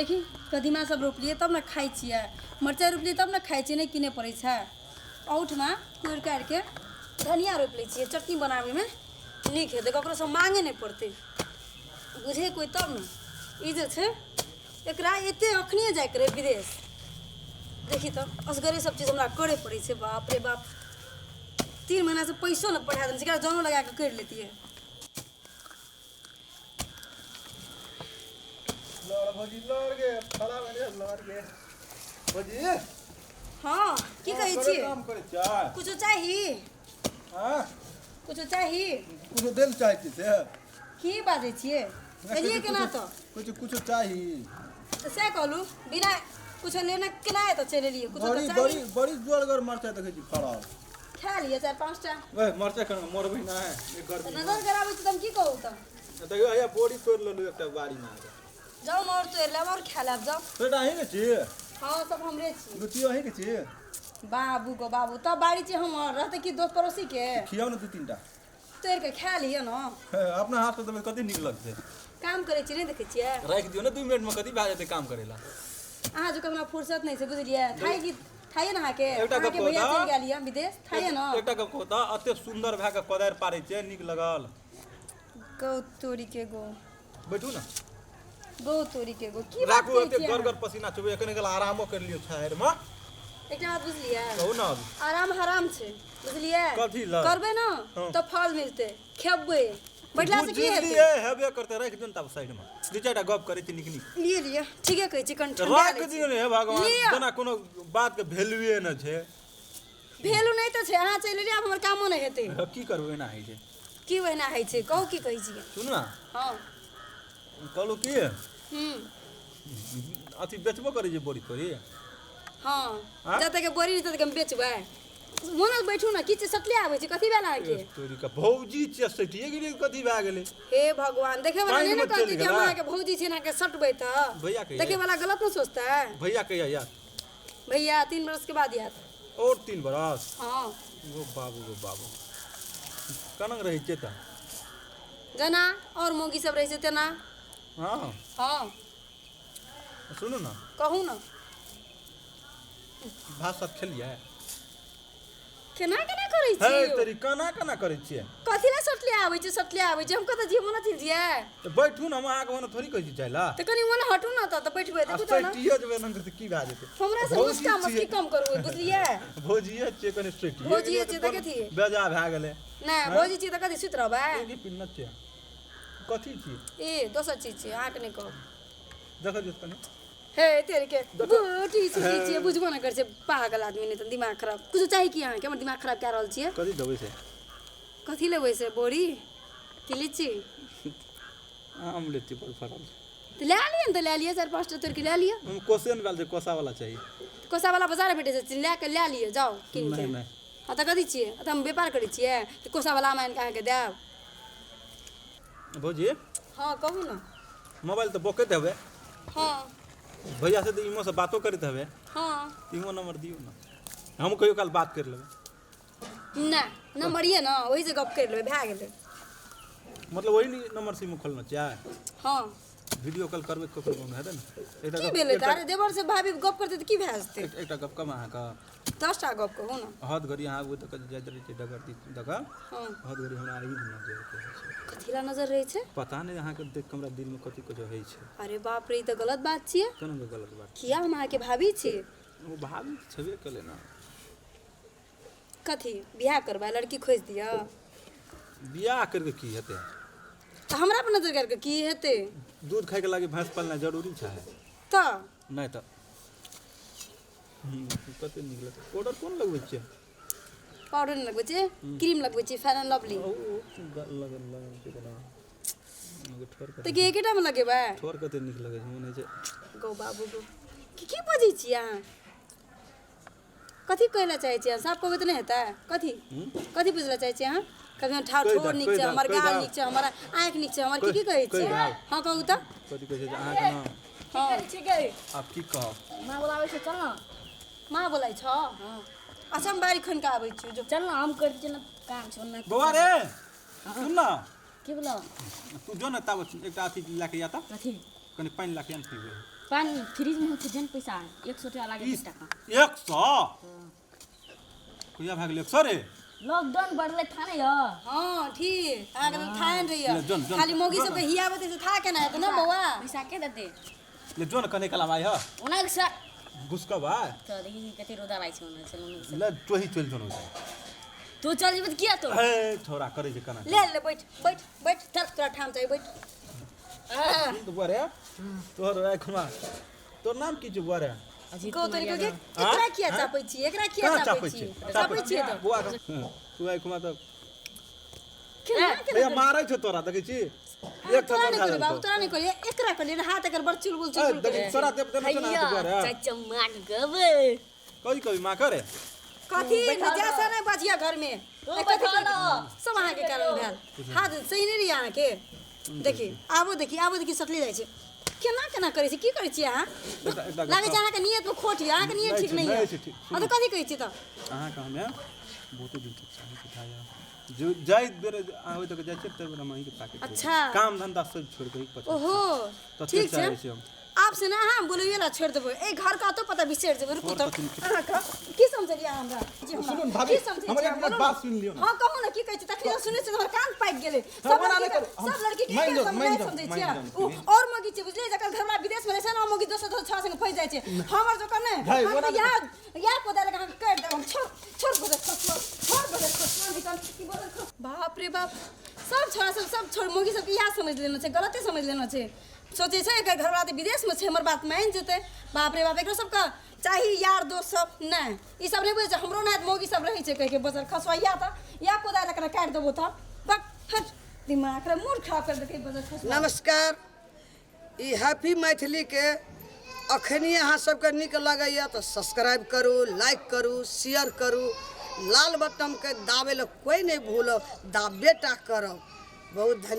देखी कदीमा सब रोपलियै तब ने खाइ छियै, मरचाइ रोपलियै तब ने खाइ छियै, नहि किनै पड़ै छै। अहुठमा कोड़ि काढ़िके धनिया रोपि लै छियै, चटनी बनाबैमे नीक हेतै, ककरोसँ मांगे नहि पड़तै। बुझै कोइ तब ने। ई जे छै एकरा एते अखनिए जाइके रहै विदेश। देखी तऽ असगरे सब चीज हमरा करय पड़ै छै। बाप रे बाप, 3 महीनासँ पैसो नहि पठा देने छै, एकरा जनो लगा कऽ करि लेतियै। लड़ भौजी लड़ गे खड़ा भेलै लड़ गे भौजी। हँ, की कहै असगरे छियै? काम करै छियै? कुछो चाही? हँ। कुछो चाही? कुछो दै लए चाहै छियै से? की बाजै छियै, एलियै केना तऽ? कुछो कुछो चाही। तऽ सएह कहलहुँ, बिना कुछो लेने केना एतऽ चलि एलियै? कुछो बड़ी तऽ बड़ी चाही। बड़ी जोरगर मरचाइ देखै छी फड़ल। खा लिअ 4-5 टा। ओए मरचाइ खन मरबै नहि एक तऽ गर्मी। नजर गराबै छी तऽ हम की कहू तऽ? देखियौ, हैया बोरी तोड़ि लेलहुँ एकटा बाड़ीमे आके। जाउ ने, आओर तोड़ि लेब, आओर खा लेब, जाउ। तोरा अहीँके छी? हँ, सब हमरे छी। लुचियो अहीँके छी? बाबू गो बाबू, तब बाड़ी छी हमर, रहतै की दोस्त पड़ोसी के? खियाउ ने 2-3 टा। तोड़ि कऽ खा लिअ ने। हे, अपना हाथसँ देबै कते नीक लगतै। काम करै छी, नहि देखै छियै? राखि दियौ ने, 2 मिनटमे कथी भए जेतै काम करै लए? अहाँ जकाँ हमरा फुर्सत नहि छै, बुझलियै? थाइ की थाइए ने अहाँके। एकटा गप अहाँके भैया कहू चलि तऽ? गेल यऽ विदेश, थाइए ने। एकटा गप कहू तऽ, एते सुन्दर भए कऽ कोदारि पारै छियै, नीक लगल? गौ तोरी के गौ। बैठू ने। गौ तोरी के गौ, की बात राखू कहै एते छियै गर अहाँ? गर पसीना चुबै, कनि काल आरामो करि लियौ छाहरिमे। एकटा बात बुझलियै? कहू ने। आराम हराम छै, बुझलियै? कथी लए? करबै ने तऽ फल मिलतै, खेबै बैठला से की हेतै? बुझलियै, हेबे करतै। राखि दियौ ने तब साइडमे, 2-4 टा गप करै छी नीक नीक। लिए लिअ, ठीके कहै छी, कनि ठंडा राखि लै छी। दियौ ने, हे भगवान। लिअ। जेना कोनो बातके वैल्यूए नहि छै। भेलू नहि तऽ छै, अहाँ चलि एलियै, आब हमर कामो नहि हेतै। की करबै, एना होइ छै। की ओहिना होइ छै? कहू, की कहै छियै? सुनू ने। हँ। कहलहुँ की, हूँ। अथी बेचबो करै छै बोरी तोरी? हँ। आँय? जतऽ के बोरी रहतै ततऽ के हम बेचबै। मोन बैठू ने, की चीज सटले आबै छै? कथी भेल अहाँके? तोरी के भौजी छियै, सटिए गेलियै, कथी भए गेलै? हे भगवान, देखे वाला नहि ने पानिमे कहतै चलि कि हम गेलै। अहाँके भौजी छी, अहाँके सटबै तऽ भैया कहिया? देखे वाला गलत ने सोचतै? भैया कहिया यार? भैया 3 बरस के बाद आयत। और 3 बरस? हँ। गो बाबू गो बाबू, केना रहै छियै तऽ? जेना और मौगी सब रहै छै तेना। हँ। हँ। सुनू ने। कहू ने। भात सात खेलियै? केना केना करै हे छियै यौ? तोरी, केना केना करै छियै? कथी लए सटले आबै छै, सटले आबै छै? हम कतऽ जियै, मोने चलि जियै? तऽ बैठू ने, हम अहाँके ओना थोड़ी कहै छी जाइ लए। तऽ कनि ओने हटू ने तऽ बैठबै। आ देखू तऽ ने। सटिए जेबै एना तऽ की भए जेतै? हमरा से भौजी मुस्का मस्की छियै। कम करू, बुझलियै? भौजिए छियै, कनि सटिए भौजिए गेलियै छियै तऽ तऽ कथी? बेजा भए गेलै। नहि, भौजी छियै तऽ कथी सुति रहबै? की पिन्नत छियै, कथी छियै? ई दोसर चीज छियै, अहाँके नहि कहब। देखऽ दियौ कनि। हे तेरे के बूटी सुती छियै, बुझबो नहि करै छै पागल आदमी, नहि तऽ दिमाग खराब। कुछो चाही की अहाँके? हमर दिमाग खराब कए रहल छियै। कथी देबै से? कथी लेबै से, बोरी कि लीची? आम लेती, बड़ फड़ल छै। तऽ लए लिअ ने, तऽ लए लिअ, 4-5 टा तोड़ि कऽ लए लिअ। हम कोसे ने भेल छै, कोसा वाला चाही। कोसा वाला बाजार भेटै छै, लए कऽ लए लिअ, जाउ कीन के। नहि नहि। हँ तऽ कथी छियै? तऽ हम व्यापार करै छियै तऽ कोसा वाला आम आनि कऽ अहाँके देब? भौजी। हँ, कहू ने। मोबाइल तऽ बकैत हेबै? हँ। भैया से तऽ इमो से बातो करैत हेबै? हँ। इमो नंबर दियौ ने, हम कहियो काल बात करि लेबै। नहि, नम्बर यऽ ने, ओहिसँ गप करि लेबै, भए गेलै। मतलब ओही नंबर से इमो खोलने छियै? हँ। वीडियो कॉल करबै ककरो, कोनो हेतै ने एकटा की गप- भेलै तऽ? एकटा अरे, देवर से भाभी गप करतै तऽ की भए जेतै? एकटा गप कम अहाँके। 10 टा गप कहू ने। हद घड़ी अहाँ ओहि दऽ जाइत रहै छियै डगर दिस दऽ कऽ। हँ। हद घड़ी हमरा ई नजर रहै छै। कथी लए नजर रहै छै? पता नहि, अहाँके देख कऽ हमरा दिलमे कथी कथी होइ छै। अरे बाप रे, ई तऽ गलत बात छियै। केना कऽ गलत बात? किया, हम अहाँके भाभी छी। ओ भाभी तऽ छेबे केलै ने। कथी बियाह करबै? लड़की खोजि दिअ? बियाह करि कऽ की हेतै? तऽ हमरा पर नजर करि कऽ की हेतै? दूध खायके लागी भैंस पालनाइ जरूरी छै? तऽ नहि तऽ कते नीक लगै। पाउडर कोन लगबै छियै? पाउडर नहि लगबै छियै, क्रीम लगबै छियै, फेयर एंड लवली। ओ लगल लगल छै कोना ठोर। तऽ की एकेटामे लगेबै? ठोर कते नीक लगै छै, मोन होइ छै। गौ बाबू गौ, की की बजै छियै अहाँ? कथी कहै लए चाहै छियै अहाँ? साफ कहबै तऽ नहि हेतै? कथी कथी बुझै लए चाहै छियै अहाँ? कभी हम ठाढ़ कहि ठोर दऽ, नीक कहि छै दऽ, हमर, कहि गाल दऽ। नीक छै हमर, आँखि नीक छै हमर, की की कहै कहि छियै? दऽ। हँ, कहू तऽ। कथी कहै छै जे अहाँके ने हँ। छी गै? आब की कहब। माँ बोलाबै छै, चल ने। माँ बोलै छौ? अच्छा, हम बाड़ी खोलि कऽ आबै छी, जो। चल ने, हम कर छियै ने, काम छौ ने। बौआ रे, सुन ने। की बोला? तू जो ने ताबत, एकटा अथी लए के आ तऽ। कथी? कनि पानि लए के आन, पीबै। पानी फ्रिज में होते जन पैसा 100 रुपया लागे ई टाका। 100 कहिया भए गेल 100 रे? लॉकडाउन बढ़ले था ने यो। हाँ ठीक, अहाँके तऽ थान ले, रहिए। जोन, जोन, खाली मौगी जोन। सबके हियाबत से था केना हेतै ने बौआ? पैसा के देते? ले जो ने कने कला भाई ह। ओना के सा घुसकऽ भाई। तो देखी कते रोदा लागै छै ओना, चल ओना से। ले तोही चलि जो ने। तू चल जेबे त किया तो? हे छोरा करै छै कना। ले ले, बैठ बैठ बैठ, चल तोरा ठाम चाही, बैठ। तो बुआ रे, तोहर राय खुमा, तोर नाम की छौ बुआ रे? अजीत कहो कुमार तोरी के यादव। एकरा किया हाँ? चापै छी, एकरा किया कहाँ चापै चापै छी? छी? चापै छियै तऽ बुआ के तू आइ खुमा तऽ केना केना? भैया मारै छौ तोरा, देखै छी एक तोरा थप्पड़ नहि खा करियै बाबू, देलकौ। तोरा नहि करियै, एकरा करियै, हाथ एकर बड़ चुलबुल ए, चुलबुल देखी करै। तोरा देब देने छौ ने हाथ बुआ रे। चाचा मार गबे। कभी कभी माँ करे। कथी बैठा जैसा नहि बजिया घरमे। तू ए, कथी बैठा कथी? ल। सब अहाँके कारण भेल, हाथ सही नहि रही अहाँके। देखी आबो, देखी आबो, देखी सटले जाइ छै, केना केना करै छी, की करै छी अहाँ? एकटा लागै छै अहाँके नियतमे खोट यऽ, अहाँके नियत नहि ठीक छै, नहि नहि यऽ। छै ठीक। हँ तऽ कथी कहै छी तऽ? अहाँके हमे बहुते दिन तक चाहै छी भाई, जो जाय बेर अहाँ ओहि तक जाइ छियै तब हम अहीँके ताकै छियै। अच्छा। काम धंधा सब छोड़ि कऽ पछा ओहो। तते ठीक छै। चाहै छी हम। आब से ना अहाँ बोलैए ला छोड़ि देबै, एहि घरके अतो पता बिसरि जेबै। रुकू छोड़ तऽ तऽ अहाँके की समझलियै अहाँ हमरा जी, हमरा सुनू ने भाभी, की समझै हमर छियै? एक मिनट बोलू बात ने। सुनि लियौ ने। हँ कहू ने, की कहै छी? तखने सुनै छी तऽ हमर कान पाकि गेलै। सब ओना लड़की नहि करू। सब लड़की के मानि एके जाउ, समझ मानि नहि जाउ, समझै मानि छियै। जाउ, ओ और मौगी छै बुझलियै, जकर घरवाला विदेश मे रहै छै ने, ओ मौगी दोसर दोसर छौड़ा संगे फँसि जाइ छै। हमर जकर नहि, भाइ, हम ओना तऽ इएह इएह कोदारि लऽ कऽ अहाँके काटि देब हम। छोड़ छोड़ बोलत खसुआ, छोड़ बोलत खसुआ, निकल की बोलत खसुआ। बाप रे बाप, सब छोड़ा सब सब छोड़ मौगी सबके इएह समझ लेना छै, गलते समझ लेना छै। सोचै छै एकर घरवाला तऽ विदेशमे छै, हमर बात मानि जेतै। बाप रे बाप, एकरो सबके चाही यार दोस्त सब। नहि, ई सब नहि बुझै छै, हमरो नात मौगी सब रहै छै कहिके। बजर खसुआ, इएह तऽ इएह कोदारि लऽ कऽ काटि देबो तऽ बक हट, दिमाग रे मूड खराब कर देलकै बजर खसुआ। नमस्कार, ई हैप्पी मैथिलीके अखनी अहाँ सबके नीक लगैए तऽ सब्सक्राइब करू, लाइक करू, शेयर करू। लाल बटनके दाबै लए कोइ नहि भूलब, दाबे टा करब। बहुत धन्यवाद।